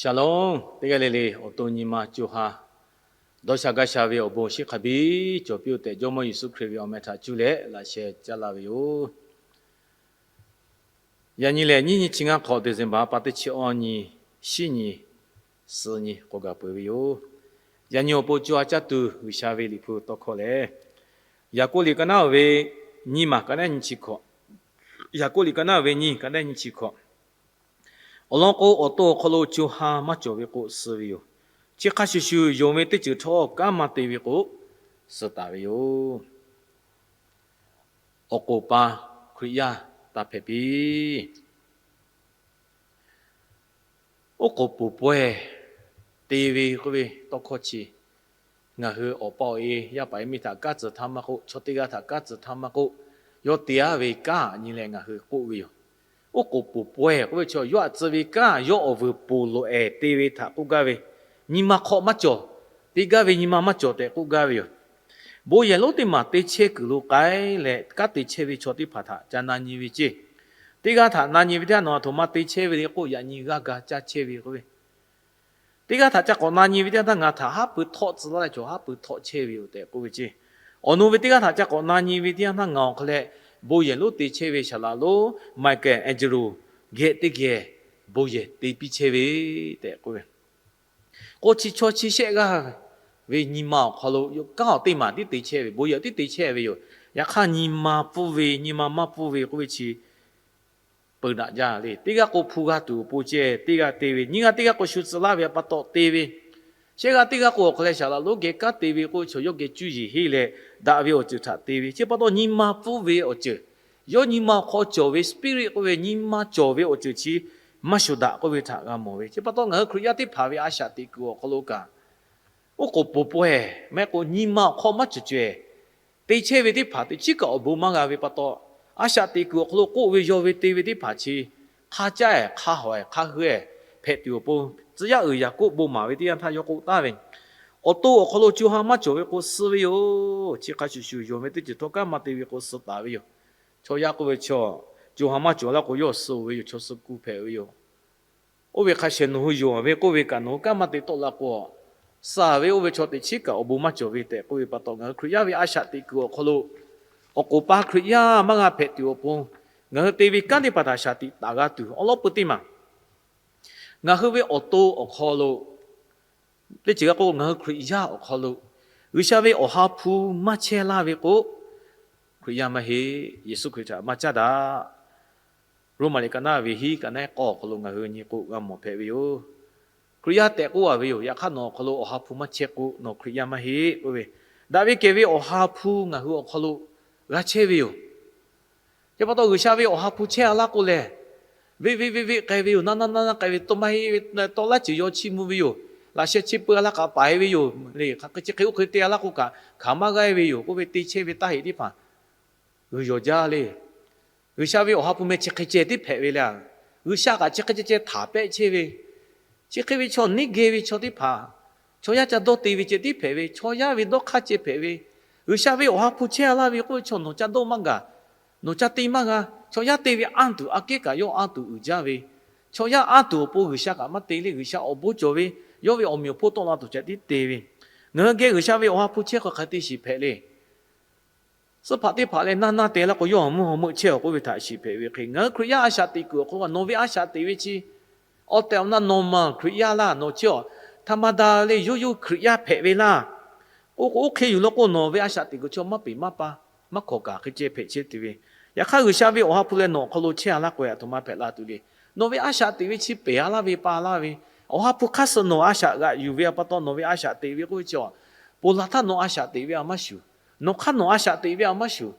Shalom, teˇ g'aˇ le le awˬ to nyi ma co ha dawˇ sha gaˇ sha ve awˬ bon shinˉ hk'a biˇ cawˬ piˇ-oˆ tehꞈ, Jawˇmawˇ Yeˍsuˆ Hkriꞈ ve awˬ meh htaꞈ cuˇ leh laꞈ sheh caˇ laˇ ve yoˬ. Yaꞈ nyi lehˬ, nyiˇ nyi chi ngaˇ hk'awꞈ December pa teˇ chi awˇ nyi, shiˉ nyi, suhˍ nyi k'awꞈ gaˬ peuˬ ve yoˬ. Yaꞈ nyi awˬ pon co ha caˇ tuˬ G'uiˬsha ve liꞈ hpu tawˇ hkawˇ lehˬ, Yaˍkoˆ liꞈ ka naˉ ve nyiˇ maˬ ka naˉ nyi chi hkawꞈ, Yaˍkoˆ liꞈ ka naˉ ve nyiˇ ka naˉ nyi chi hkawꞈ, awˬ lawn k'o, awˬ to awˬ hk'aw lo co ha maˇ cawˬ ve k'o, suh ve yoˬ. Chi hk'a shuˍ shuˍ, yonˍ ve teˇ ceuˬ htawˇ kanˉ maˇ te ve k'o, suh taˍ ve yoˬ. Awˬ k'oˍ pa Hkriꞈ yaˇ taˇ hpehꞈ piˇ. Oˉ k'oˍ pfuhˍ pawehˇ te ve k'oˆ ve tawˇ hkawˇ chi, ngaˬ hui awˬ pa awˬ e yaˇ paˍ yaˇ miˇ htaꞈ kanˉ tcuh htaˇ maˇ k'oˆ, chaw teˇ g'aˇ htaꞈ kanˉ tcuh htaˇ maˇ k'oˆ, yawˇ te-aˉ ve kanˉ nyi leh ngaˬ hui k'oˆ ve yoˬ. Oˉ k'oˍ pfuhˍ pawehˇ k'oˆ ve chaw, yawˇ aꞈ tcuh ve kanˉ yawˇ awˬ vuiˬ ponˬ loꞈ-ehˍ te ve htaꞈ k'oˆ gaˇ ve, nyi ma hk'aw maˇ cawˬ, te gaˇ ve nyi ma maˇ cawˬ tehꞈ k'oˆ gaˇ ve yoˬ. Bon yehˬ lonˉ teˇ maˬ te chehˇ kuiˬ lo k'ai leh, kanˉ te chehˇ ve chaw teˇ hpaˍ htaꞈ ca na nyi ve ceˇ. Teˇ g'aˇ htaꞈ na nyi ve teˇ yanˇ, nawˬ aˬ htoꞈ ma te chehˇ ve le k'oˆ, yaꞈ nyi g'aˇ ga caˇ chehˇ ve k'oˆ ve, teˇ g'aˇ htaꞈ ca k'awꞈ na nyi ve teˇ yanˇ htaˇ, ngaˬ htaꞈ haˉ pui htawˆ tcuh laˇ leh chaw haˉ pui htawˆ chehˇ ve yoˬ tehꞈ k'oˆ ve ceˇ. Awˬ nu ve teˇ g'aˇ htaꞈ ca k'awꞈ na nyi ve teˇ yanˇ htaˇ, ngaˬ awˬ hk'a leh bon yehˬ lonˉ te chehˇ ve Saˍ laꞈ lonˉ Michelangelo geh teˇ geh bon yehˬ te piˇ chehˇ ve tehꞈ k'oˆ ve, k'o, chi chaw chi shehˆ g'aˇ ve nyi ma awˬ hk'aw lo kanˉ awˬ teˇ maˬ tiˉ te chehˇ ve, bon yehˬ tiˉ te chehˇ ve yoˬ. Yaꞈ hk'aˇ, nyi ma pfuhˇ ve, nyi ma maˇ pfuhˇ ve k'oˆ ve chi peu daꞈ jaˇ le. Teˇ g'aˇ k'o, hpu g'a tuˬ awˬ pon ceh teˇ g'aˇ te ve, nyiˇ g'aˇ teˇ g'aˇ k'o, shu tcuh laˇ ve pa taw te ve, shehˆ g'aˇ teˇ g'aˇ k'o, awˬ hk'a leh Saˍ laꞈ lonˉ geh kanˉ te ve k'oˆ ve chaw yawˇ geh cuˇ yiˍ henˇ leh, daꞈ ve awˬ ceuˬ htaꞈ te ve. Chi pa taw, nyi ma pfuhˇ ve awˬ ceuˬ, yawˇ nyi ma awˬ hk'aw cawˬ ve spirit k'oˆ ve nyi ma cawˬ ve awˬ ceuˬ chi maˇ shuˍ daꞈ k'oˆ ve htaꞈ g'a mawˬ ve. Chi pa taw, ngaˬ hui Hkriꞈ yaˇ teˇ hpaˍ ve a shaꞈ teꞈ kuiˬ awˬ hk'aw lo kaꞈ, oˉ k'oˍ pfuhˍ pawehˇ mehˆ k'o, nyi ma awˬ hk'aw maˇ cawˬ caweh te chehˇ ve teˇ hpaˍ teꞈ chiˉ kaꞈ awˬ bon maˇ g'a ve pa taw, a shaꞈ teꞈ kuiˬ awˬ hk'aw lo k'oˆ ve yaw ve te ve teˇ hpaˍ chi hk'a caˇ-ehˍ, hk'a hawˍ-ehˍ, hk'a hui-ehˍ hpehꞈ tuˬ awˬ pon, tcuh yaˇ uiˍ Yaˍkoˆ bon maˍ ve teˇ yanˇ htaˇ yawˇ k'oˆ taˍ ve, awˬ to awˬ hk'aw lo co ha maˇ cawˬ ve k'o, suh ve yoˬ. Chi hk'a shuˍ shuˍ, yonˍ ve teˇ ceuˬ htawˇ kanˉ maˇ te ve k'o, suh taˍ ve yoˬ. Chaw yaˇ k'oˆ ve chaw, co ha maˇ cawˬ laˇ k'o, yawˇ suh-oˬ ve yoˬ. Chaw suh ku hpehꞈ ve yoˬ. Oˇ ve hk'a shehˍ nawˬ hui yonˍ ve k'oˆ ve kaꞈ, nawˬ hui kanˉ maˇ te tawˆ la k'o, suh ve oˇ ve chaw teꞈ chiˉ kaꞈ awˬ bon maˇ cawˬ ve tehꞈ k'oˆ ve pa taw, ngaˬ hui Hkriꞈ yaˇ ve a shaꞈ teꞈ kuiˬ awˬ hk'aw lo awˬ k'oˍ pa Hkriꞈ yaˇ maˇ g'a hpehꞈ tuˬ awˬ pon, ngaˬ hui te ve kanˉ teˇ hpaˍ htaꞈ shaˍ tiꞈ taˍ g'a tuˬ awˉ lawˉ pui teˇ maˬ, ngaˬ hui ve awˬ to awˬ hk'aw lo, teˇ ceuˬ g'a k'o, ngaˬ hui Hkriꞈ yaˇ awˬ hk'aw lo G'uiˬsha ve Awˬ ha hpu maˇ chehˇ laˇ ve k'o, Hkriꞈ yaˇ maˇ heˆ. Yeˍsuˆ Hkriꞈ htaꞈ maˇ caˉ daꞈ. Roˉmaꞈ liꞈ ka naˉ ve hiˉ ka naˉ k'awˇ awˬ hk'aw lo ngaˬ hui nyi k'o g'a mawˬ hpehꞈ ve yoˬ. Hkriꞈ yaˇ tehꞈ k'oˆ a ve yoˬ. Yaꞈ hk'aˇ, nawˬ awˬ hk'aw lo Awˬ ha hpu maˇ chehˇ k'o, nawˬ Hkriꞈ yaˇ maˇ heˆ k'oˆ ve, daꞈ ve kehˬ ve Awˬ ha hpu ngaˬ hui awˬ hk'aw lo g'a chehˇ ve yoˬ. Chi pa taw, G'uiˬsha ve Awˬ ha hpu chehˇ a laˇ k'o lehˬ, veˆ veˆ veˆ veˆ k'ai ve yoˬ. Naˇ naˇ naˇ naˇ k'ai ve, tawˇ maˇ heˆ ve, tawˆ laˇ ceuˬ yaw chiˇ mvuh ve yoˬ. Laꞈ sheh chi peu a laˇ k'aꞈ paiˍ ve yoˬ. Leˬ hk'aˬ hk'e chi hk'e oˇ hk'e te a laˇ k'o kaꞈ, hkanˍ maˇ g'aˇ ve yoˬ k'oˆ ve te chehˇ ve taˇ heꞈ teˇ hpaˍ g'uiˬ yawˬ jaˇ le. G'uiˬsha ve Awˬ ha hpu meh chi hk'e ceh tiˉ hpehꞈ ve le. G'uiˬsha kaꞈ chi hk'e ceh ceh htaꞈ pehˆ chehˇ ve, chi hk'e ve chaw neˇ geh ve chaw teˇ hpaˍ, chaw yaˇ ca dawˇ te ve ceh tiˉ hpehꞈ ve, chaw yaˇ ve dawˇ hk'aˇ ceh hpehꞈ ve, G'uiˬsha ve Awˬ ha hpu chehˇ a laˇ ve k'oˆ ve chaw nawˬ ca dawˇ maˇ gaˬ, nawˬ ca te maˇ g'a, chaw yaˇ te ve anˇ tuˬ aꞈ kehˉ kaꞈ yawˇ anˇ tuˬ uiˍ jaˇ ve, chaw yaˇ anˇ tuˬ awˬ pon G'uiˬsha kaꞈ maˇ te le. G'uiˬsha awˬ bon cawˬ ve, yawˇ ve awˬ meꞈ awˬ hponˇ tawˆ la tuˬ ca tiˉ te ve, ngaˬ hui geh G'uiˬsha ve Awˬ ha hpu chehˇ hk'aˬ hk'e te shiˍ hpehꞈ le. Suhˉ hpaꞈ teˇ hpaˍ leh naˇ naˇ te laˇ k'o, yawˇ awˬ mvuhˇ awˬ meuˆ chehˇ awˬ k'oˆ ve htaꞈ shiˍ hpehꞈ ve hk'e, ngaˬ hui Hkriꞈ yaˇ a shaꞈ teꞈ kuiˬ awˬ hk'aw lo nawˬ ve a shaꞈ teꞈ ve chi awˬ tehˬ awˬ na nawˬ maˬ Hkriꞈ yaˇ laˇ, nawˬ chi a htaꞈ ma da le, yawˇ yawˇ Hkriꞈ yaˇ hpehꞈ ve laˇ. Oˇ k'o, oˇ hk'e yuˬ law k'o, nawˬ ve a shaꞈ teꞈ kuiˬ chi maˇ peˍ maˇ pa, maˇ hkawꞈ kaꞈ hk'e ceh hpehꞈ chehˇ tuˬ ve. Yaꞈ hk'aˇ, G'uiˬsha ve Awˬ ha hpu leh nawˬ awˬ hk'aw lo chehˇ a laˇ k'o, aˬ htoꞈ ma hpehꞈ la tuˬ le. Nawˬ ve a shaꞈ teꞈ ve chi peˍ a laˇ ve pa laˇ ve, Awˬ ha hpu hk'aˇ suh nawˬ a shaꞈ g'aꞈ yuˬ ve pa taw, nawˬ ve a shaꞈ teꞈ ve k'oˆ ve chi a, ponˬ laˬ htaˇ nawˬ a shaꞈ teꞈ ve a maˇ shuˍ, nawˬ hk'aˇ nawˬ a shaꞈ teꞈ ve a maˇ shuˍ,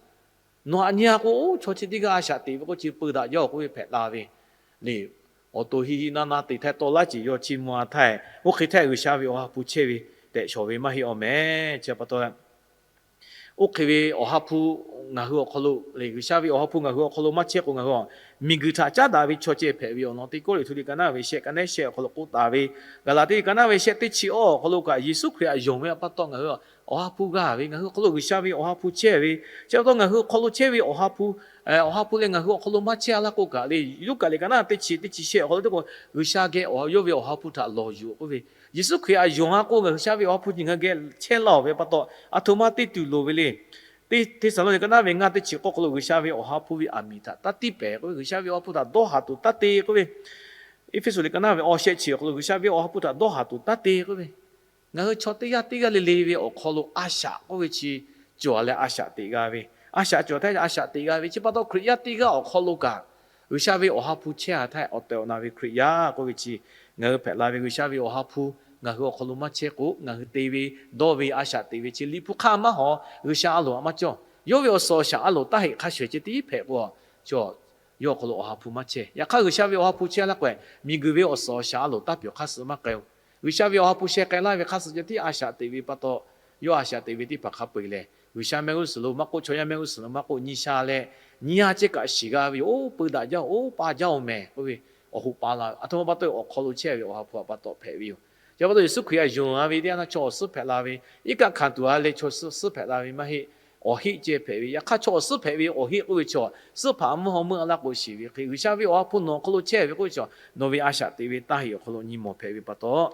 nawˬ aꞈ nyi a k'o, oˇ chaw chi teˇ g'aˇ a shaꞈ teꞈ ve k'oˆ chi peu daꞈ jaˇ k'oˆ ve hpehꞈ la ve le. Awˬ to hiˆ hiˆ naˇ naˇ te htaˇ tawˆ laˇ ceuˬ yaw chiˇ mvuh a htaˇ, oˇ hk'e htaˇ G'uiˬsha ve Awˬ ha hpu chehˇ ve tehꞈ shawˍ ve maˇ heˆ awˬ meh. Chi pa taw, oˇ hk'e ve Awˬ ha hpu ngaˬ hui awˬ hk'aw lo le, G'uiˬsha ve Awˬ ha hpu ngaˬ hui awˬ hk'aw lo maˇ chehˇ k'o, ngaˬ hui a miˬguiˬ htaꞈ caˉ daꞈ ve chaw ceh hpehꞈ ve yoˬ. Awˬ lawn teˇ Kawˇrenˍhtuˆ liꞈ ka naˉ ve shehˆ ka naˉ shehˆ awˬ hk'aw lo k'oˆ taˍ ve, Gaˍlaˍtiˆ liꞈ ka naˉ ve shehˆ teˇ chi awˇ awˬ hk'aw lo kaꞈ, Yeˍsuˆ Hkriꞈ htaꞈ yonˍ ve pa taw ngaˬ hui Awˬ ha hpu g'a ve, ngaˬ hui awˬ hk'aw lo G'uiˬsha ve Awˬ ha hpu chehˇ ve, chi pa taw ngaˬ hui awˬ hk'aw lo chehˇ ve Awˬ ha hpu, Awˬ ha hpu leh ngaˬ hui awˬ hk'aw lo maˇ chehˇ a laˇ k'o kaꞈ le, Luˉkaꞈ liꞈ ka naˉ teˇ chi teˇ chi shehˆ awˬ hk'aw lo teˇ k'o, G'uiˬsha geh yawˇ ve Awˬ ha hpu htaꞈ lawˬ yuˬ k'oˆ ve, Yeˍsuˆ Hkriꞈ htaꞈ yonˍ a k'o ngaˬ G'uiˬsha ve Awˬ ha hpu nyi ngaˬ geh chehˇ laˇ ve pa taw, aˬ htoꞈ ma te tuˬ loˍ ve le. Teˇ Hteˇsaˍlawˇniˆ ka naˉ ve ngaˇ teˇ chi k'awˇ hk'aw lo G'uiˬsha ve Awˬ ha hpu ve aˬ miˍ htaꞈ taˇ tiˇ pehˍ k'oˆ ve, G'uiˬsha ve Awˬ ha hpu htaꞈ dawˇ haˍ tuˬ taˇ te k'oˆ ve, Eˇfeˇsuꞈ liꞈ ka naˉ ve awˇ shehˆ chi awˬ hk'aw lo G'uiˬsha ve Awˬ ha hpu htaꞈ dawˇ haˍ tuˬ taˇ te k'oˆ ve, ngaˬ hui chaw teˇ g'aˇ teˇ g'aˇ le le ve awˬ hk'aw lo a shaꞈ k'oˆ ve chi cawˬ leh a shaꞈ teꞈ g'a ve, a shaꞈ cawˬ htaˇ a shaꞈ teꞈ g'a ve chi pa taw Hkriꞈ yaˇ teˇ g'aˇ awˬ hk'aw lo kaꞈ G'uiˬsha ve Awˬ ha hpu chehˇ a htaˇ awˬ tehˬ awˬ na ve Hkriꞈ yaˇ k'oˆ ve chi ngaˬ hui hpehꞈ la ve G'uiˬsha ve Awˬ ha hpu ngaˬ hui awˬ hk'aw lo maˇ chehˇ k'o, ngaˬ hui te ve dawˇ ve a shaꞈ teꞈ ve chi Liꞈ hpu hk'aˇ maˇ hawˍ, G'uiˬsha a loˍ htaꞈ maˇ cawˇ. Yawˇ ve awˬ suhˍ awˬ shaˍ a loˍ taˇ heˆ hk'a shuˍ ceh tiˉ hpehꞈ k'o, chaw yawˇ awˬ hk'aw lo Awˬ ha hpu maˇ chehˇ. Yaꞈ hk'aˇ G'uiˬsha ve Awˬ ha hpu chehˇ laˇ k'o, miˬguiˬ ve awˬ suhˍ awˬ shaˍ a loˍ taˇ pyawˬ hk'aˇ suh maˇ k'ai-o. G'uiˬsha ve Awˬ ha hpu sheh k'ai laˇ ve hk'aˇ suh ceh tiˉ a shaꞈ teꞈ ve pa taw, yawˇ a shaꞈ teꞈ ve teˇ hpaˍ hk'a peu-eˬ lehˬ, G'uiˬsha mehˆ g'uˇ suhˍ lo maˇ k'oˆ, chaw yaˇ mehˆ g'uˇ suhˍ lo maˇ k'oˆ, nyi sha leh nyi a ceh kaꞈ shiˍ g'a ve yoˬ. Oˇ peu daꞈ jaˇ-oˬ, oˇ pa jaˇ-oˬ mehˍ k'oˆ ve, awˬ hoꞈ pa la ve. Aˬ htoꞈ ma pa taw awˬ hk'aw lo chehˇ ve Awˬ ha hpu htaꞈ pa taw hpehꞈ ve yoˬ. Chi pa taw Yeˍsuˆ Hkriꞈ htaꞈ yonˍ a ve teˇ yanˇ htaˇ chaw awˬ suhˉ hpehꞈ la ve, iˉ kaˆ hkanˍ tuˬ a leh chaw suhˉ hpehꞈ la ve maˇ heˆ. Awˬ heˆ ceh hpehꞈ ve, yaꞈ hk'aˇ chaw awˬ suhˉ hpehꞈ ve awˬ heˆ k'oˆ ve chaw, suhˉ hpaꞈ mvuhˇ haw meuˇ a laˇ k'o shiˍ ve hk'e, G'uiˬsha ve Awˬ ha hpu nawˬ awˬ hk'aw lo chehˇ ve k'oˆ ve chaw, nawˬ ve a shaꞈ teꞈ ve taˇ heˆ awˬ hk'aw lo nyi mawˬ hpehꞈ ve pa taw,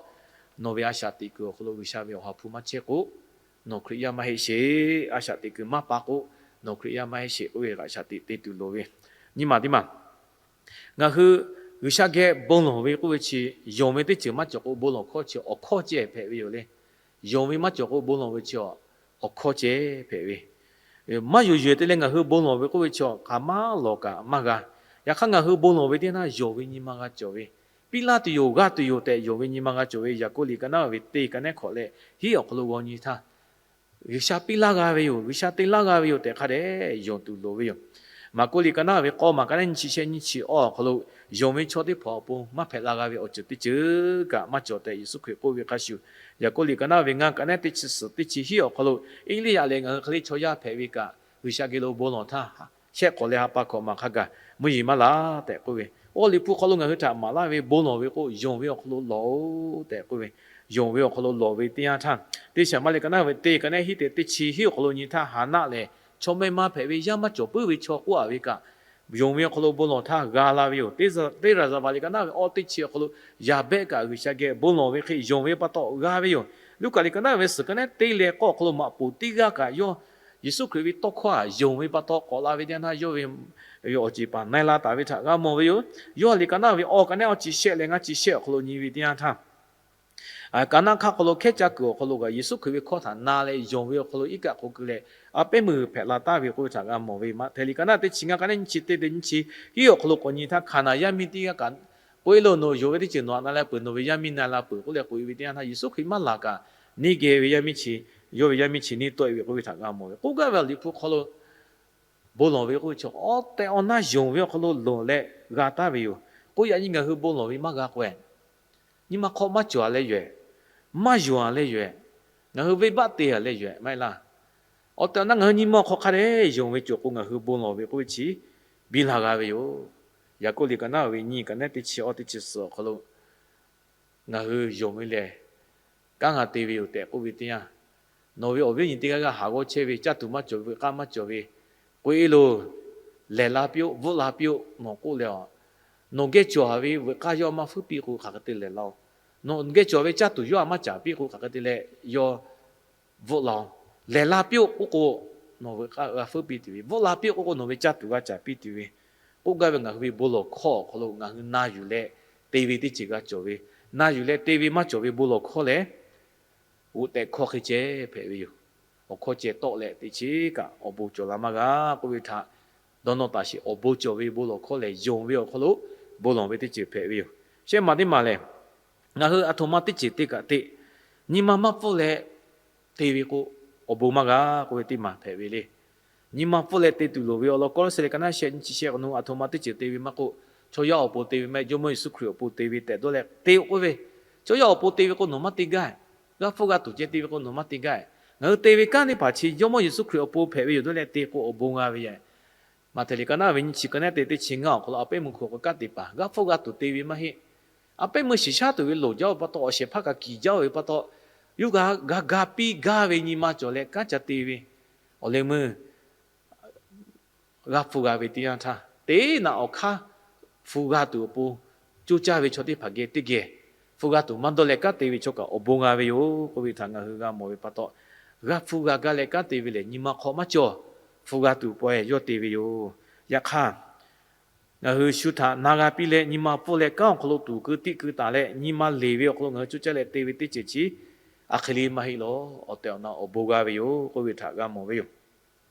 nawˬ ve a shaꞈ teꞈ kuiˬ awˬ hk'aw lo G'uiˬsha ve Awˬ ha hpu maˇ chehˇ k'o, nawˬ Hkriꞈ yaˇ maˇ heˆ sheˍ. A shaꞈ teꞈ kuiˬ maˇ pa k'o, nawˬ Hkriꞈ yaˇ maˇ heˆ sheˍ k'oˆ ve a shaꞈ teꞈ te tuˬ loˍ ve, nyi ma teˇ ma ngaˬ hui G'uiˬsha geh bon lawˬ ve k'oˆ ve chi, yonˍ ve teˇ ceuˬ maˇ cawˬ k'o bon lawˬ hkawˇ chi awˬ hkawˇ ceh hpehꞈ ve yoˬ le. Yonˍ ve maˇ cawˬ k'o bon lawˬ ve chi awˬ hkawˇ ceh hpehꞈ ve. Maˇ yonˍ yonˍ te leh ngaˬ hui bon lawˬ ve k'oˆ ve chi hk'aˬ maˇ lawˬ kaꞈ maˇ g'a. Yaꞈ hk'aˇ ngaˬ hui bon lawˬ ve teˇ yanˇ yonˍ ve nyi ma g'a cawˬ ve, piˇ laˇ tuˬ yoˬ, g'aˇ tuˬ yoˬ tehꞈ yonˍ ve nyi ma g'a cawˬ ve, Yaˍkoˆ liꞈ ka naˉ ve teˇ ka nehˉ hkawꞈ leh hiˉ awˬ hk'aw lo g'aw nyi htaˇ, G'uiˬsha piˇ laˇ g'a ve yoˬ, G'uiˬsha te laˇ g'a ve yoˬ tehꞈ hk'a dehꞈ yonˍ tuˬ loˍ ve yoˬ. Maˍkuˆ liꞈ ka naˉ ve k'awˇ maˬ ka nehˉ nyiˇ chi shehˆ nyiˇ chi awˇ awˬ hk'aw lo, yonˍ ve chaw teˇ hpaˍ awˬ pon maˇ hpehꞈ la g'a ve awˬ ceuˬ teˇ ceuˬ kaꞈ maˇ cawˬ tehꞈ Yeˍsuˆ Hkriꞈ k'oˆ ve hk'a shuˍ, Yaˍkoˆ liꞈ ka naˉ ve ngaˇ ka nehˉ teˇ chi suhˍ teˇ chi hiˉ awˬ hk'aw lo, Eˇliˇyaꞈ leh ngaˬ hui hk'e le chaw yaˇ hpehꞈ ve kaꞈ, G'uiˬsha geh lo bon lawˬ htaˇ, shehˆ k'awꞈ leh ha pa hkawꞈ maˬ hk'a gaˬ mvuhˇ yeˬ maˇ laˬ tehꞈ k'oˆ ve, awˬ liꞈ hpu hk'aw lo ngaˬ hui htaꞈ maˍ laˇ ve bon lawˬ ve k'o, yonˍ ve awˬ hk'aw lo lawˬ-oˬ tehꞈ k'oˆ ve, yonˍ ve awˬ hk'aw lo lawˬ ve teˇ yanˇ htaˇ, teˇ shaˍ maˇ liꞈ ka naˉ ve teˇ ka nehˉ hiˉ tehꞈ teˇ chi hiˉ awˬ hk'aw lo nyi htaˇ, Haˍnaˆ lehˬ chaw mehˆ maˇ hpehꞈ ve, yaˇ maˇ cawˬ puiˉ ve chaw k'oˆ a ve kaꞈ, yonˍ ve awˬ hk'aw lo bon lawˬ htaˇ g'a la ve yoˬ. Teˇ Raˍzaˍvaˍ liꞈ ka naˉ ve awˇ teˇ chi awˬ hk'aw lo Yaˍbehˆ kaꞈ G'uiˬsha geh bon lawˬ ve hk'e yonˍ ve pa taw g'a ve yoˬ. Luˉkaꞈ liꞈ ka naˉ ve suhˍ ka nehˉ teˇ leh k'awˇ awˬ hk'aw lo maꞈ poˍ teˇ g'aˇ kaꞈ yawˇ Yeˍsuˆ Hkriꞈ ve tawˇ hkawˇ htaꞈ yonˍ ve pa taw k'awꞈ la ve teˇ yanˇ htaˇ, yawˇ ve awˬ ceˬ paˍ na-e la taˍ ve htaꞈ g'a mawˬ ve yoˬ. Yoˇhanˬ liꞈ ka naˉ ve awˇ ka nehˉ awˇ chi shehˆ leh ngaˇ chi shehˆ awˬ hk'aw lo nyi ve teˇ yanˇ htaˇ, Kaˍnaˆ hk'aˆ hk'aw lo hkehˉ caˇ kuiˬ awˬ hk'aw lo kaꞈ Yeˍsuˆ Hkriꞈ ve hkawˇ htaꞈ na leh yonˍ ve awˬ hk'aw lo iˉ kaˆ k'oꞈ keu leh, a pehˉ meuˇ hpehꞈ la taˍ ve k'oˆ ve htaꞈ g'a mawˬ ve. Maꞈhtehˍ liꞈ ka naˉ teˇ chi ngaˇ ka nehˉ nyiˇ chi teˇ teˇ nyiˇ chi hiˉ awˬ hk'aw lo k'awꞈ nyi htaˇ, Hkaˍnanˍ yaˇ miˇ teˇ g'aˇ kaꞈ k'oꞈ-e loˬ, nawˬ yonˍ ve teˇ ceuˬ nawˬ htaꞈ na leh peuˬ, nawˬ ve yaˇ miˇ na la peuˬ k'oˆ leh k'oꞈ-e ve teˇ yanˇ htaˇ, Yeˍsuˆ Hkriꞈ maˇ laˬ kaꞈ, neˇ geh ve yaˇ miˇ chi, yawˇ ve yaˇ miˇ chi neˇ tawˆ-e ve k'oˆ ve htaꞈ g'a mawˬ ve. K'oˆ gaˇ ve awˬ liꞈ hpu hk'aw lo bon lawˬ ve k'oˆ ve chi awˬ tehˬ awˬ na yonˍ ve awˬ hk'aw lo lawˬ leh g'a taˍ ve yoˬ. K'oˆ yaꞈ nyi ngaˬ hui bon lawˬ ve maˇ g'a k'o-e, nyi ma hk'aw maˇ cawˬ-a leh yoˬ-e, maˇ yonˍ-a leh yoˬ-e, ngaˬ hui venˇbaˆ te-a leh yoˬ-e maˇ heˆ laˇ. Awˬ tehˬ awˬ na ngaˬ hui nyi ma awˬ hk'aw hk'a dehꞈ yonˍ ve cawˬ k'o, ngaˬ hui bon lawˬ ve k'oˆ ve chi biˇ la g'a ve yoˬ. Yaˍkoˆ liꞈ ka naˉ ve nyiˇ ka nehˉ teˇ chi awˇ teˇ chi suhˍ awˬ hk'aw lo, ngaˬ hui yonˍ ve lehˬ kanˉ g'a te ve yoˬ tehꞈ k'oˆ ve teˇ yanˇ, nawˬ ve awˬ viˉ awˬ nyi teˇ g'aˇ g'aˇ haˍ g'awˇ chehˇ ve, caˇ tuˬ maˇ cawˬ ve, veuꞈ k'aˇ maˇ cawˬ ve, k'oꞈ-e loˬ, lehˬ la piˇ-oˆ, bvuhˆ la piˇ-oˆ nawˬ k'oˆ leh-a, nawˬ geh cawˬ-a ve veuꞈ k'aˇ yawˇ maˇ fuiˉ piˇ k'o hk'aˬ hk'e te lehˬ la-oˬ. Nawˬ geh cawˬ ve caˇ tuˬ yawˇ htaꞈ maˇ caˍ piˇ k'o hk'aˬ hk'e te leh yawˇ bvuhˆ la-oˬ. Lehˬ la piˇ-oˆ k'oˆ k'o, nawˬ veuꞈ k'aˇ g'a fuiˉ piˇ tuˬ ve, bvuhˆ la piˇ-oˆ k'oˆ k'o, nawˬ ve caˇ tuˬ g'a caˍ piˇ tuˬ ve, k'oˆ gaˇ ve ngaˬ hui ve bon lawˬ hkawˇ awˬ hk'aw lo ngaˬ hui na yuˬ leh te ve teˇ ceuˬ g'a cawˬ ve, na yuˬ leh te ve maˇ cawˬ ve bon lawˬ hkawˇ lehˬ, g'oꞈ tehꞈ hkawˇ hk'e ceh hpehꞈ ve yoˬ. Awˬ hkawˇ ceh tawˆ leh teˇ chiˉ kaꞈ awˬ bon cawˬ la maˇ g'a k'oˆ ve htaꞈ dawˇ nawˇ taˍ sheˍ. Awˬ bon cawˬ ve bon lawˬ hkawˇ lehˬ, yonˍ ve awˬ hk'aw lo bon lawˬ ve teˇ ceuˬ hpehꞈ ve yoˬ. Shehˆ maˬ teˇ maˬ lehˬ, ngaˬ hui aˬ htoꞈ ma teˇ ceuˬ te kaꞈ te, nyi ma maˇ pfuhˇ leh te ve k'o, awˬ bon maˇ g'a k'oˆ ve teˇ maˬ hpehꞈ ve le. Nyi ma pfuhˇ leh te tuˬ loˍ ve awˬ lawn Kawˇlawˇsehˇ liꞈ ka naˉ shehˆ nyiˇ chi shehˆ k'awꞈ nawˉ, aˬ htoꞈ ma teˇ ceuˬ te ve maˇ k'oˆ, chaw yaˇ awˬ pon te ve maˇ heˆ, Jawˇmawˇ Yeˍsuˆ Hkriꞈ awˬ pon te ve tehꞈ dawˇ leh te-o k'oˆ ve, chaw yaˇ awˬ pon te ve k'o nawˬ maˇ te gaˇ. G'aˇ hpfuhˇ g'a tuˬ ceh te ve k'o nawˬ maˇ te gaˇ. Ngaˬ hui te ve kanˉ teˇ hpaˍ chi Jawˇmawˇ Yeˍsuˆ Hkriꞈ awˬ pon hpehꞈ ve yoˬ dawˇ leh te k'o awˬ bon g'a ve yoˬ. Maꞈhtehˍ liꞈ ka naˉ ve nyiˇ chi ka nehˉ te teˇ chi ngaˇ awˬ hk'aw lo a pehˉ meuˇ hk'oˆ k'a kaˉ te paˍ g'aˇ hpfuhˇ g'a tuˬ te ve maˇ heˆ. A pehˉ meuˇ shiˍ shaˉ tuˬ ve loˍ jaˇ ve pa taw, awˬ shehˍ hpaˇ kaꞈ kiˬ jaˇ ve pa taw, Yawˇ g'a ga ga piˇ gaˇ ve nyi ma cawˬ leh kanˉ ca te ve awˬ leh meuˇ g'a hpu g'a ve teˇ yanˇ htaˇ, teˇ naꞈ awˬ hk'aˇ hpu g'a tuˬ awˬ pon coˇ caˇ ve chaw teˇ hpaˍ geh teˇ geh hpu g'a tuˬ maˇ dawˇ leh kanˉ te ve chaw kaꞈ awˬ bon g'a ve yoˬ k'oˆ ve htaꞈ ngaˬ hui g'a mawˬ ve pa taw, g'a hpu g'a gaˇ leh kanˉ te ve lehˬ nyi ma hk'aw maˇ cawˬ. Hpu g'a tuˬ pawehˇ yawˇ te ve yoˬ. Yaꞈ hk'aˇ, ngaˬ hui shu htaꞈ na g'a piˇ leh nyi ma pfuhˇ leh kanˉ awˬ hk'aw lo tuˍ keu tiˆ keu taˍ leh nyi ma leˬ ve awˬ hk'aw lo ngaˬ hui coˇ caˇ leh te ve teˇ ceuˬ chi a hk'e le maˇ heˆ lawˬ. Awˬ tehˬ awˬ na awˬ bon g'a ve yoˬ k'oˆ ve htaꞈ g'a mawˬ ve yoˬ.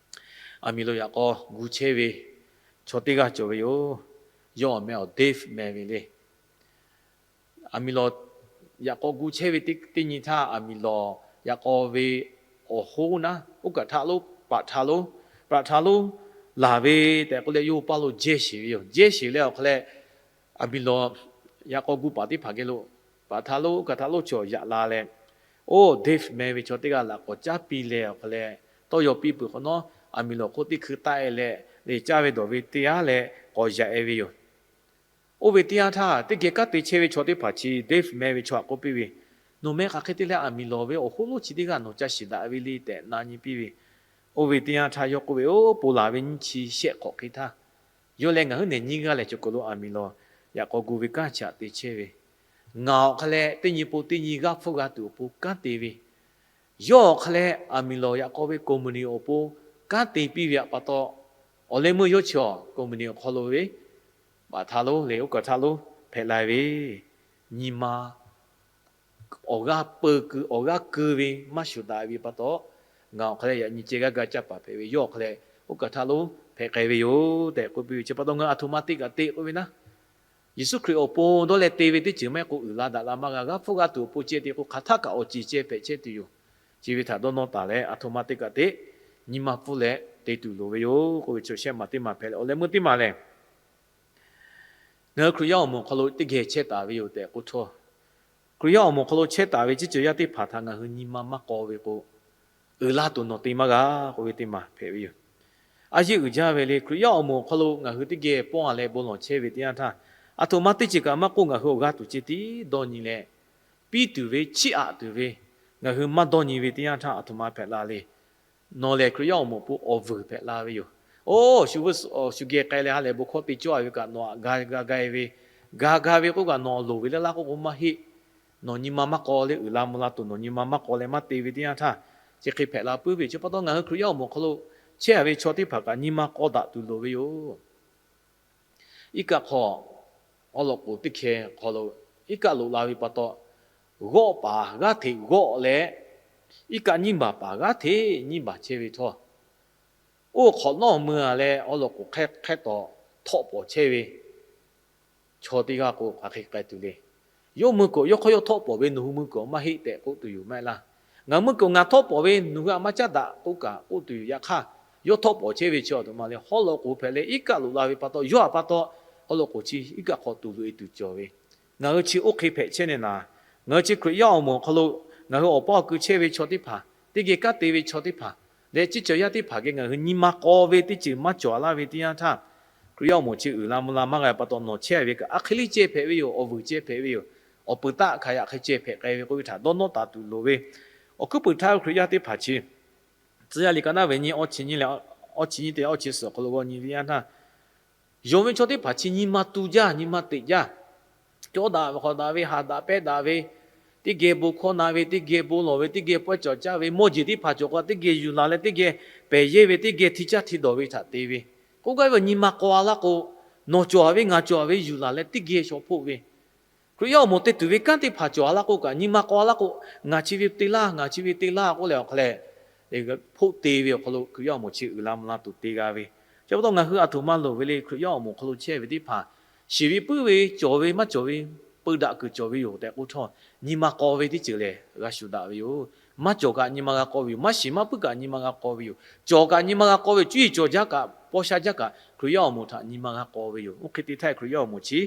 Aˬ miˍ lawˬ yaꞈ k'aw gu chehˇ ve chaw teˇ g'aˇ cawˬ ve yoˬ. Yawˇ awˬ meh awˬ Dave meh ve le. Aˬ miˍ lawˬ yaꞈ k'aw gu chehˇ ve teˇ nyi htaˇ, aˬ miˍ lawˬ yaꞈ k'aw ve awˬ hoˉ naˉ, oˇ kaˬ htaˆ lonˉ, paˍ htaˆ lonˉ, paˍ htaˆ lonˉ laˬ ve tehꞈ k'oˆ leh, yawˇ paˇ lo jehˇ sheˍ ve yoˬ. Jehˇ sheˍ leh awˬ hk'a leh, aˬ miˍ lawˬ yaꞈ k'aw gu paˍ teˇ hpaˍ geh lo paˍ htaˆ lonˉ, oˇ kaˬ htaˆ lonˉ chaw yaꞈ la leh, oˇ Dave meh ve chaw teˇ g'aˇ laꞈ k'awꞈ caˉ piˇ leh awˬ hk'a leh, tawˇ yaw piˇ peuˬ hk'awꞈ nawˉ, aˬ miˍ lawˬ hk'oˆ teˇ hkui taˆ e leh, leh caˇ ve dawˬ ve teˇ yanˇ leh k'awꞈ yaꞈ e ve yoˬ. Oˇ ve teˇ yanˇ htaˇ, teˇ geh kanˉ te chehˇ ve chaw teˇ hpaˍ chi Dave meh ve chaw htaꞈ k'oˆ piˇ ve, Nawˬ meh hk'aˬ hk'e te leh aˬ miˍ lawˬ ve awˬ hoˉ lonˉ chi teˇ g'aˇ nawˬ ca shiˍ daꞈ ve le tehꞈ na nyi piˇ ve. Oˇ ve teˇ yanˇ htaˇ yawˇ k'oˆ ve, Oˇ, ponˬ laˬ ve nyiˇ chi shehˆ hk'awꞈ hk'e htaˇ, yawˇ leh ngaˬ huiˉ nehˬ nyiˇ g'aˇ lehˬ cawˬ kaˬ lo aˬ miˍ lawˬ yaꞈ k'aw gu ve kanˉ chi htaꞈ te chehˇ ve, ngaˬ awˬ hk'a leh teˇ nyi po teˇ nyi g'aˇ hpfuhˇ g'a tuˬ awˬ pon kanˉ te ve, yawˇ awˬ hk'a leh aˬ miˍ lawˬ yaꞈ k'aw ve company awˬ pon kanˉ te piˇ ve pa taw, awˬ leh meuˇ yawˇ chi awˬ company awˬ hk'aw lo ve paˍ htaˆ lonˉ leh oˇ kaˬ htaˆ lonˉ hpehꞈ la ve, nyi ma awˬ g'aˇ peu keu awˬ g'aˇ keu ve maˇ shuˍ daꞈ ve pa taw, ngaˬ awˬ hk'a leh yaꞈ nyi ceh g'aˇ ga caˇ paˍ hpehꞈ ve, yawˇ awˬ hk'a leh oˇ kaˬ htaˆ lonˉ hpehꞈ k'ai ve yoˬ tehꞈ k'oˆ piˇ ve. Chi pa taw ngaˬ hui aˬ htoꞈ ma te kaꞈ te k'oˆ ve naˉ, Yeˍsuˆ Hkriꞈ awˬ pon dawˇ leh te ve teˇ ceuˬ maˇ heˆ k'o uiˍ la daꞈ la maˇ g'a. G'aˇ hpfuhˇ g'a tuˬ awˬ pon ceh te k'o hk'aˬ htaˆ kaꞈ awˬ ceˬ ceh hpehꞈ chehˇ tuˬ yoˬ. Chi ve htaꞈ dawˇ nawˇ taˍ leh aˬ htoꞈ ma te kaꞈ te, nyi ma pfuhˇ leh te tuˬ loˍ ve yoˬ k'oˆ ve chi shehˆ maˬ teˇ maˬ hpehꞈ leh, awˬ leh meuˇ teˇ maˬ lehˬ, ngaˬ hui Hkriꞈ yaˇ awˬ moˍ awˬ hk'aw lo teˇ geh chehˇ taˍ ve yoˬ tehꞈ k'oˆ htawˇ, Hkriꞈ yaˇ awˬ moˍ awˬ hk'aw lo chehˇ taˍ ve ceˇ cawˬ yaˇ teˇ hpaˍ htaꞈ ngaˬ hui nyi ma maˇ k'aw ve k'o, uiˍ la tuˬ nawˬ te maˇ g'a k'oˆ ve teˇ maˬ hpehꞈ ve yoˬ. A yeˇ uiˍ jaˇ ve le, Hkriꞈ yaˇ awˬ moˍ awˬ hk'aw lo ngaˬ hui teˇ geh pawˆ a leh bon lawˬ chehˇ ve teˇ yanˇ htaˇ, aˬ htoꞈ ma teˇ ceuˬ kaꞈ maˇ k'oˆ, ngaˬ hui awˬ g'aˇ tuˬ ceh tiˉ dawˇ nyi leh, piˇ tuˬ ve chiˇ aꞈ tuˬ ve, ngaˬ hui maˇ dawˇ nyi ve teˇ yanˇ htaˇ aˬ htoꞈ ma hpehꞈ la le. Nawˬ lehˬ Hkriꞈ yaˇ awˬ moˍ awˬ pon awˬ vuiˬ hpehꞈ la ve yoˬ. Oˇ, shu g'a k'ai leh ha lehˬ bon hkawˇ te cawˇ a ve kaꞈ nawˬ aꞈ ga ga ga e ve, ga ga ve k'oˆ kaꞈ nawˬ loˍ ve laˇ laˇ k'oˆ k'o maˇ heˆ. Nawˬ nyi ma maˇ k'aw leh uiˍ la mvuh la tuˬ nawˬ nyi ma maˇ k'aw leh maˇ te ve teˇ yanˇ htaˇ, chi hk'e hpehꞈ la puiˉ ve. Chi pa taw ngaˬ hui Hkriꞈ yaˇ awˬ moˍ awˬ hk'aw lo chehˇ a ve chaw teˇ hpaˍ kaꞈ nyi ma k'aw daꞈ tuˬ loˍ ve yoˬ. Iˉ kaˆ hk'aw awˬ lawn k'oˍ teˇ hkeh hk'aw lo iˉ kaˆ loꞈ la ve pa taw, g'awˆ paˍ g'aˇ hteꞈ g'awˆ leh, iˉ kaˆ nyiˇ baˬ paˍ g'aˇ hteꞈ nyiˇ baˬ chehˇ ve htawˇ, oˇ hk'awꞈ nawˉ mui a leh awˬ lawn k'oˍ hk'ehˇ hk'ehˇ taw htawˆ pawˍ chehˇ ve chaw teˇ g'aˇ k'o hk'aˬ hk'e k'ai tuˬ le. Yawˇ mui kuiˬ yawˇ hk'aw yawˇ htawˆ pawˍ ve nawˬ hui mui kuiˬ maˇ heˆ tehꞈ k'oˆ tuˬ yoˬ maˇ heˆ laˇ. Ngaˬ mui kuiˬ ngaˬ htawˆ pawˍ ve nawˬ hui aꞈ maˇ caˉ daꞈ k'oˆ kaꞈ k'oˆ tuˬ yoˬ. Yaꞈ hk'aˇ, yawˇ htawˆ pawˍ chehˇ ve chi awˬ htoꞈ ma le, awˬ lawn k'oˍ hpehꞈ leh iˉ kaˆ loꞈ la ve pa taw, yawˇ htaꞈ pa taw awˬ lawn k'oˍ chi iˉ kaˆ hk'aw tuˬ loꞈ e tuˬ cawˬ ve. Ngaˬ hui chi oˇ hk'e hpehꞈ chehˇ ne naˍ, ngaˬ hui chi Hkriꞈ yaˇ awˬ moˍ awˬ hk'aw lo ngaˬ hui awˬ paˇ awˬ kui chehˇ ve chaw teˇ hpaˍ, teˇ geh kanˉ te ve chaw teˇ hpaˍ leh ceˇ cawˬ yaˇ teˇ hpaˍ geh ngaˬ hui nyi ma k'aw ve teˇ ceuˬ maˇ cawˬ a laˇ ve teˇ yanˇ htaˇ, Hkriꞈ yaˇ awˬ moˍ chi uiˍ la mvuh la maˇ g'a pa taw nawˬ chehˇ ve kaꞈ aˬ hk'e le ceh hpehꞈ ve yoˬ. Awˬ vuiˬ ceh hpehꞈ ve yoˬ. Awˬ peuˬ taˆ hkanˍ yaꞈ hk'e ceh hpehꞈ k'ai ve k'oˆ ve htaꞈ dawˇ nawˇ taˍ tuˬ loˍ ve. Awˬ hkuiˉ puiˍ htaˇ ve Hkriꞈ yaˇ teˇ hpaˍ chi Tcuh yaˇ liꞈ ka naˉ ve nyi awˇ chi nyi leh awˇ chi nyi te awˇ chi suhˍ awˬ hk'aw lo g'aw nyi ve yanˇ htaˇ, yonˍ ve chaw teˇ hpaˍ chi nyi ma tu jaˇ, nyi ma teꞈ jaˇ. Cawˇ daꞈ ve hk'awꞈ daꞈ ve, haꞈ daꞈ pehˇ daꞈ ve, teˇ geh bon hkawˇ na ve, teˇ geh bon lawˬ ve, teˇ geh pawehˇ cawˬ caˇ ve, mawˇ jeˬ teˇ hpaˍ cawˬ k'o teˇ geh yuˬ laˬ leh teˇ geh pehˬ yehˇ ve, teˇ geh hti caˇ hti dawˬ ve htaꞈ te ve. K'oˆ gaˇ ve nyi ma k'aw a laˇ k'o, nawˬ cawˬ ve ngaˬ cawˬ ve yuˬ laˬ leh teˇ geh shaw hpoˆ ve Hkriꞈ yaˇ awˬ moˍ te tuˬ ve kanˉ teˇ hpaˍ cawˬ a laˇ k'o kaꞈ, nyi ma k'aw a laˇ k'o, ngaˬ chi ve te laˇ, ngaˬ chi ve te laˇ k'oˆ leh awˬ hk'a lehˬ, hpoˆ te ve awˬ hk'aw lo Hkriꞈ yaˇ awˬ moˍ chi uiˍ la mvuh la tuˬ te g'a ve. Chi pa taw ngaˬ hui aˬ htoꞈ ma loˍ ve le, Hkriꞈ yaˇ awˬ moˍ awˬ hk'aw lo chehˇ ve teˇ hpaˍ, shiˍ ve puiˉ ve cawˬ ve maˇ cawˬ ve, peu daꞈ kuiˬ cawˬ ve yoˬ tehꞈ k'oˆ htawˇ, nyi ma k'aw ve teˇ ceuˬ lehˬ g'a shuˍ daꞈ ve yoˬ. Maˇ cawˬ kaꞈ nyi ma g'a k'aw ve yoˬ. Maˇ shiˍ maˇ puiˉ kaꞈ nyi ma g'a k'aw ve yoˬ. Cawˬ kaꞈ nyi ma g'a k'aw ve yoˬ. Cuˇ yiˍ cawˬ jaˇ kaꞈ, paw sha jaˇ kaꞈ, Hkriꞈ yaˇ awˬ moˍ htaꞈ nyi ma g'a k'aw ve yoˬ. Oˇ hk'e te htaˇ Hkriꞈ yaˇ awˬ moˍ chi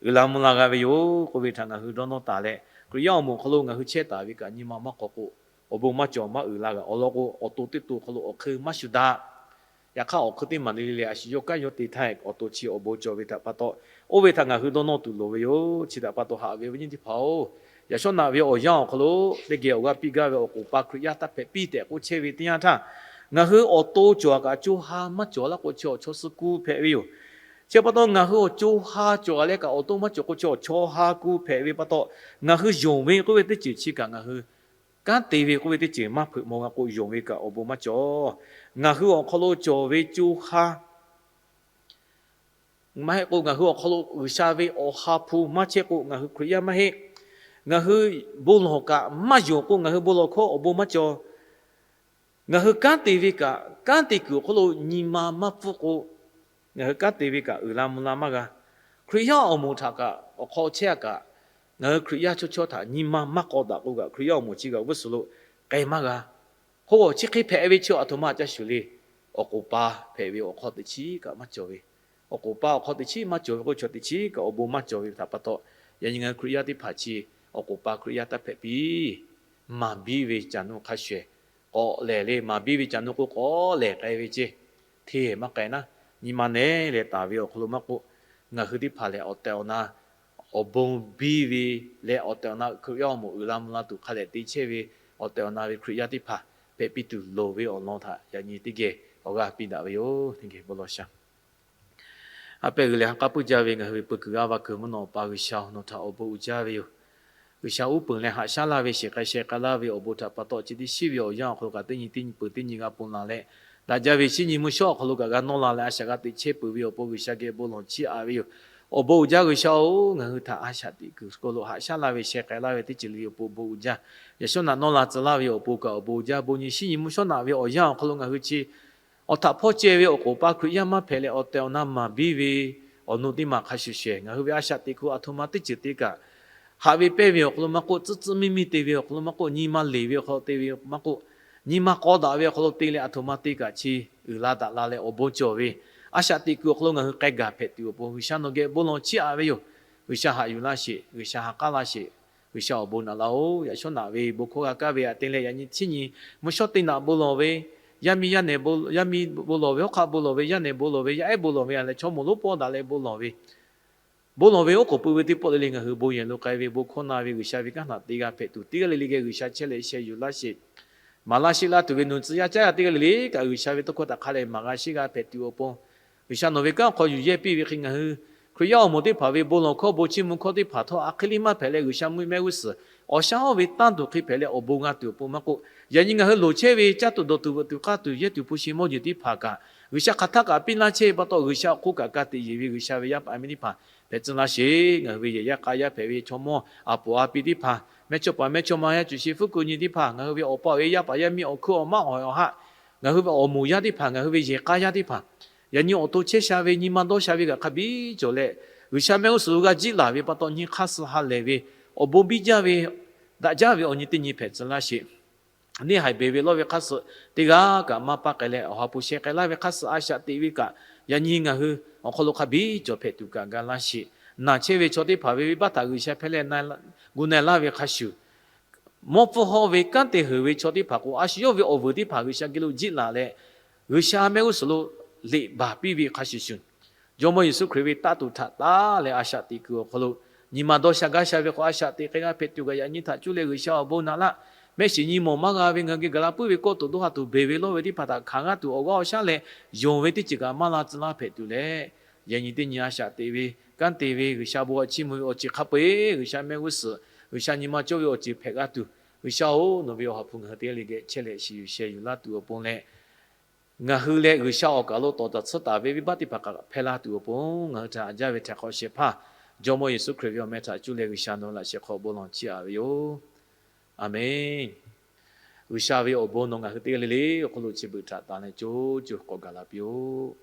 uiˍ la mvuh la g'a ve yoˬ k'oˆ ve htaꞈ ngaˬ hui dawˇ nawˇ taˍ leh, Hkriꞈ yaˇ awˬ moˍ awˬ hk'aw lo ngaˬ hui chehˇ taˍ ve kaꞈ nyi ma maˇ k'aw k'o, awˬ bon maˇ cawˬ maˇ uiˍ la g'a. Awˬ lawn k'o, awˬ to teˇ to awˬ hk'aw lo awˬ hk'eun maˇ shuˍ daꞈ. Yaꞈ hk'aˇ, awˬ hk'eun teˇ maˬ le le leh a shu yawˇ kanˉ yawˇ te htaˇ, awˬ to chi awˬ bon cawˬ ve htaꞈ pa taw, oˇ ve htaꞈ ngaˬ hui dawˇ nawˇ tuˬ loˍ ve yoˬ. Chi htaꞈ pa taw haꞈ ve awˬ viˉ nyi teˇ hpaˍ-oˬ, Yaꞈ shawˉ naꞈ ve awˬ yanˇ awˬ hk'aw lo teˇ geh awˬ g'aˇ piˇ gaˇ ve awˬ k'oˍ pa Hkriꞈ yaˇ taˇ hpehꞈ piˇ tehꞈ k'oˆ chehˇ ve teˇ yanˇ htaˇ, ngaˬ hui awˬ to cawˬ kaꞈ co ha maˇ cawˬ laˇ k'o, chi awˬ chaw suh ku hpehꞈ ve yoˬ. Chi pa taw ngaˬ hui awˬ co ha cawˬ leh kaꞈ awˬ to maˇ cawˬ k'o, chi awˬ chaw ha ku hpehꞈ ve pa taw, ngaˬ hui yonˍ ve k'oˆ ve teˇ ceuˬ chi kaꞈ ngaˬ hui kanˉ te ve k'oˆ ve teˇ ceuˬ maˇ hpeuꞈ maw g'a k'o, yonˍ ve kaꞈ awˬ bon maˇ cawˬ. Ngaˬ hui awˬ hk'aw lo cawˬ ve co ha maˇ heˆ k'o, ngaˬ hui awˬ hk'aw lo G'uiˬsha ve awˬ ha hpu maˇ chehˇ k'o, ngaˬ hui Hkriꞈ yaˇ maˇ heˆ. Ngaˬ hui bon lawˬ kaꞈ maˇ yonˍ k'o, ngaˬ hui bon lawˬ hkawˇ awˬ bon maˇ cawˬ. Ngaˬ hui kanˉ te ve kaꞈ, kanˉ te kuiˬ awˬ hk'aw lo nyi ma maˇ pfuhˇ k'o, ngaˬ hui kanˉ te ve kaꞈ uiˍ la mvuh la maˇ g'a. Hkriꞈ yaˇ awˬ moˍ htaꞈ kaꞈ awˬ hk'aw chehˇ a kaꞈ, ngaˬ hui Hkriꞈ yaˇ chaw chaw htaꞈ nyi ma maˇ k'aw daꞈ k'o kaꞈ, Hkriꞈ yaˇ awˬ moˍ chi kaꞈ g'uˇ suhˍ lo k'ai maˇ g'a. K'o chi hk'e hpehꞈ ve chi aˬ htoꞈ ma ca shuˍ le. Awˬ k'oˍ pa hpehꞈ ve awˬ hk'aw teꞈ chiˉ kaꞈ maˇ cawˬ ve, awˬ k'oˍ pa awˬ hk'aw teꞈ chiˉ maˇ cawˬ ve k'o, chaw teꞈ chiˉ kaꞈ awˬ bon maˇ cawˬ ve htaꞈ pa taw, yaꞈ nyi ngaˬ hui Hkriꞈ yaˇ teˇ hpaˍ chi awˬ k'oˍ pa Hkriꞈ yaˇ taˇ hpehꞈ piˇ. Maˍ biˇ ve caˬ nu hk'a shuˍ k'awꞈ lehˬ le, maˍ biˇ ve caˬ nu k'o k'awꞈ lehˬ k'ai ve ceˇ. Hteˇ maˇ k'ai naˉ, nyi ma nehˉ leh taˍ ve awˬ hk'aw lo maˇ k'oˆ, ngaˬ hui teˇ hpaˍ lehˬ awˬ tehˬ awˬ na awˬ bon biˇ ve leh awˬ tehˬ awˬ na Hkriꞈ yaˇ awˬ moˍ uiˍ la mvuh la tuˬ hk'a lehˬ te chehˇ ve awˬ tehˬ awˬ na ve Hkriꞈ yaˇ teˇ hpaˍ hpehꞈ piˇ tuˬ loˍ ve awˬ lawn htaꞈ yaꞈ nyi teˇ geh awˬ g'aˇ piˇ daꞈ ve yoˬ. Teˇ geh bon lawˬ shaˍ. A pehˇ g'uiˬ leh ha k'aˉ puiˉ jaˇ ve ngaˬ hui ve peu kuiˬ g'aˇ va kuiˬ mvuhˇ naw awˬ pa G'uiˬsha, nawˬ htaꞈ awˬ bon uiˍ jaˇ ve yoˬ. G'uiˬsha uˉ peunˍ leh haꞈ shaˉ laˇ ve, shiˍ k'ai sheh k'ai laˇ ve awˬ bon htaꞈ pa taw, chi teˇ shiˉ ve awˬ yanˇ awˬ hk'aw lo kaꞈ teˇ nyi teˇ nyi peuˬ teˇ nyi g'a ponˬ laˬ leh, daꞈ jaˇ ve shinˉ nyi mvuhˇ shawˉ awˬ hk'aw lo kaꞈ g'a nawˇ la leh a shaꞈ g'a teꞈ chehˇ peuˬ ve awˬ pon G'uiˬsha geh bon lawˬ chiˇ aꞈ ve yoˬ. Awˬ bon uiˍ jaˇ G'uiˬsha-oˬ, ngaˬ hui htaꞈ a shaꞈ teꞈ kuiˬ hk'aw lo haꞈ shaˉ laˇ ve, sheh k'ai laˇ ve teˇ ceuˬ le awˬ pon bon uiˍ jaˇ. Yaꞈ shawˉ naꞈ nawˇ la tcuh laˇ ve awˬ pon kaꞈ awˬ bon uiˍ jaˇ. Bon nyi shinˉ nyi mvuhˇ shawˉ naꞈ ve awˬ yanˇ awˬ hk'aw lo ngaˬ hui chi awˬ htaꞈ hpawˇ ceh ve awˬ k'oˍ pa Hkriꞈ yaˇ maˇ hpehꞈ leh awˬ tehˬ awˬ na maˍ biˇ ve awˬ nu teˇ maˬ hk'a shuˍ shehˍ, ngaˬ hui ve a shaꞈ teꞈ kuiˬ aˬ htoꞈ ma teˇ ceuˬ te kaꞈ, haꞈ ve pehnˇ ve awˬ hk'aw lo maˇ k'oˆ, tcuhˇ tcuhˇ miˇ miˇ te ve awˬ hk'aw lo maˇ k'oˆ, nyi ma leˬ ve awˬ hk'aw lo te ve maˇ k'oˆ, nyi ma k'aw daꞈ ve awˬ hk'aw lo te leh aˬ htoꞈ ma te kaꞈ chi uiˍ la daꞈ la leh awˬ bon cawˬ ve, a shaꞈ teꞈ kuiˬ awˬ hk'aw lo ngaˬ hui k'ai gaˬ hpehꞈ tuˬ awˬ pon G'uiˬsha nawˬ geh bon lawˬ chiˇ aꞈ ve yoˬ. G'uiˬsha haꞈ yuˬ laˇ sheˍ, G'uiˬsha ha k'aˉ laˇ sheˍ. G'uiˬsha awˬ bon naꞈ laˇ-oˬ. Yaꞈ shawˉ naꞈ ve bon hkawˇ g'a kaˇ ve aꞈ te leh yaꞈ nyi chi nyi mvuhˇ shawˉ teˇ naꞈ bon lawˬ ve, yaˇ miˇ yaˇ nehˬ, yaˇ miˇ bon lawˬ ve, hawˉ hk'aˆ bon lawˬ ve, yaˇ nehˬ bon lawˬ ve, yaˇ ehˉ bon lawˬ ve, a leh chaw moˍ lonˉ pawˆ daꞈ leh bon lawˬ ve, bon lawˬ ve oˉ k'oˍ pui ve teˇ pawˆ le le ngaˬ hui bon yehˬ lo k'ai ve bon hkawˇ na ve G'uiˬsha ve kanˉ htaꞈ te g'a hpehꞈ tuˬ teˇ g'aˇ le le geh G'uiˬsha chehˇ leh sheh yuˬ laˇ sheˍ. Maˍ laˇ sheˆ laˇ tuˬ ve nuˬ tcuh yaˇ caˉ yaˇ teˇ g'aˇ le le kaꞈ G'uiˬsha ve tawˇ hkawˇ htaꞈ hk'a leh maˍ g'a sheˆ g'a hpehꞈ tuˬ awˬ pon, G'uiˬsha nawˬ ve kanˉ hk'aw yuˬ yehˇ piˇ ve hk'e ngaˬ hui Hkriꞈ yaˇ awˬ moˍ teˇ hpaˍ ve bon lawˬ hkawˇ bon chiˇ mvuh hkawˇ teˇ hpaˍ htawˇ a hk'e le maˇ hpehꞈ leh G'uiˬsha mvuhˇ mehˆ g'uˇ suhˍ awˬ shaˉ hawˉ ve tanˇ tuˬ hk'e hpehꞈ leh awˬ bon g'a tuˬ awˬ pon maˇ k'oˆ, yaꞈ nyi ngaˬ hui loˍ chehˇ ve caˇ tuˬ dawˬ tuˬ veuꞈ tuˬ k'aˇ tuˬ yehˇ tuˬ hpu shi mawˇ jeˬ teˇ hpaˍ kaꞈ G'uiˬsha hk'aˬ htaˇ kaꞈ piˇ laˇ chehˇ ve pa taw, G'uiˬsha awˬ hk'oˆ kaꞈ ka tiꞈ yeˬ ve G'uiˬsha ve yaˇ paˍ miˇ teˇ hpaˍ hpehꞈ tcuh laˇ sheˍ. Ngaˬ hui ve yehˬ yaˇ k'a yaˇ hpehꞈ ve chaw mawˇ aˬ poˍ a pi teˇ hpaˍ, mehˇchawˇ paˍ mehˇchawˇma yaˇ cuˬ shi fuˉ ku nyi teˇ hpaˍ, ngaˬ hui ve awˬ pa awˬ e yaˇ paˍ yaˇ miˇ awˬ hkuiˉ awˬ maˆ awˬ e awˬ haˆ, ngaˬ hui ve awˬ moˍ yaˇ teˇ hpaˍ, ngaˬ hui ve yehˬ k'a yaˇ teˇ hpaˍ, yaꞈ nyi awˬ to chehˇ sha ve nyi ma dawˇ sha ve kaꞈ hk'a biˇ cawˬ leh, G'uiˬsha mehˆ g'uˇ suhˍ lo g'a jiˆ laˬ ve pa taw nyi hk'aˇ suh ha lehˬ ve, awˬ bon biˇ jaˇ ve, daꞈ jaˇ ve awˬ nyi teˇ nyi hpehꞈ tcuh laˇ sheˍ. Neˇ haiˬ beˬ ve lawˇ ve hk'aˇ suh teˇ g'aˇ kaꞈ maˇ paˇ k'ai leh, awˬ ha hpu sheh k'ai laˇ ve hk'aˇ suh a shaꞈ teꞈ ve kaꞈ, yaꞈ nyi ngaˬ hui awˬ hk'aw lo hk'a biˇ cawˬ hpehꞈ tuˬ kaꞈ ga laˇ sheˍ. Naˬ chehˇ ve chaw teˇ hpaˍ ve venˇbaˆ htaꞈ G'uiˬsha hpehˇ leh gu na laˇ ve hk'a shuˍ, mawˇ pfuhˇ hawˇ ve kanˉ te heuˬ ve chaw teˇ hpaˍ k'o, a shu yawˇ ve awˬ vuiˬ teˇ hpaˍ G'uiˬsha geh lo jiˆ laˬ leh, G'uiˬsha mehˆ g'uˇ suhˍ lo liꞈ baˬ piˇ ve hk'a shuˍ shuˍ, Jawˇmawˇ Yeˍsuˆ Hkriꞈ ve taˆ tuˬ htaꞈ taˍ leh a shaꞈ teꞈ kuiˬ awˬ hk'aw lo, nyi ma dawˇ sha gaˇ sha ve k'o, a shaꞈ teꞈ k'ai g'a hpehꞈ tuˬ kaꞈ yaꞈ nyi htaꞈ cuˇ leh G'uiˬsha awˬ bon naꞈ laˇ. Mehˆ shiˍ nyi mawˬ maˇ g'a ve ngaˬ hui geh gaˬ la puiˉ ve kawˆ tuˬ dawˇ ha tuˬ beˬ ve lawˇ ve teˇ hpaˍ htaꞈ hkanˍ g'aˇ tuˬ awˬ g'aˇ awˬ shaˉ leh, yonˍ ve teˇ ceuˬ kaꞈ maˇ la tcuh laˇ hpehꞈ tuˬ leh, yaꞈ nyi teˇ nyi a shaꞈ teꞈ ve, kanˉ te ve, G'uiˬsha bon hkawˇ chiˇ mvuh ve awˬ ceuˬ hk'a peu-eˬ G'uiˬsha mehˆ g'uˇ suhˍ, G'uiˬsha nyi ma cawˇ ve awˬ ceuˬ hpehꞈ g'a tuˬ, G'uiˬsha-oˬ, nawˬ ve awˬ ha hpu ngaˬ hui teˇ g'aˇ le geh chehˇ leh shiˍ yuˬ sheh yuˬ laˇ tuˬ awˬ pon leh, ngaˬ hui leh G'uiˬsha awˬ kaˬ lo tawˍ taˍ tsuhˇ taˍ ve venˇbaˆ teˇ hpaˍ kaꞈ hpehˇ laˇ tuˬ awˬ pon, ngaˬ hui htaꞈ haꞈ jaˇ ve htaiˍ hk'awꞈ shehˍ hpaˇ, Jawˇmawˇ Yeˍsuˆ Hkriꞈ ve awˬ meh htaꞈ cuˇ leh G'uiˬsha nawˬ ve laꞈ sheh hk'aw bon lawˬ chiˇ aꞈ ve yoˬ. Aˬmenˍ. G'uiˬsha ve awˬ bon nawˬ ngaˬ hui teˇ g'aˇ le le awˬ hk'aw lo chi beuꞈ htaꞈ tanˍ leh co co k'awꞈ gaˬ la piˇ-oˆ.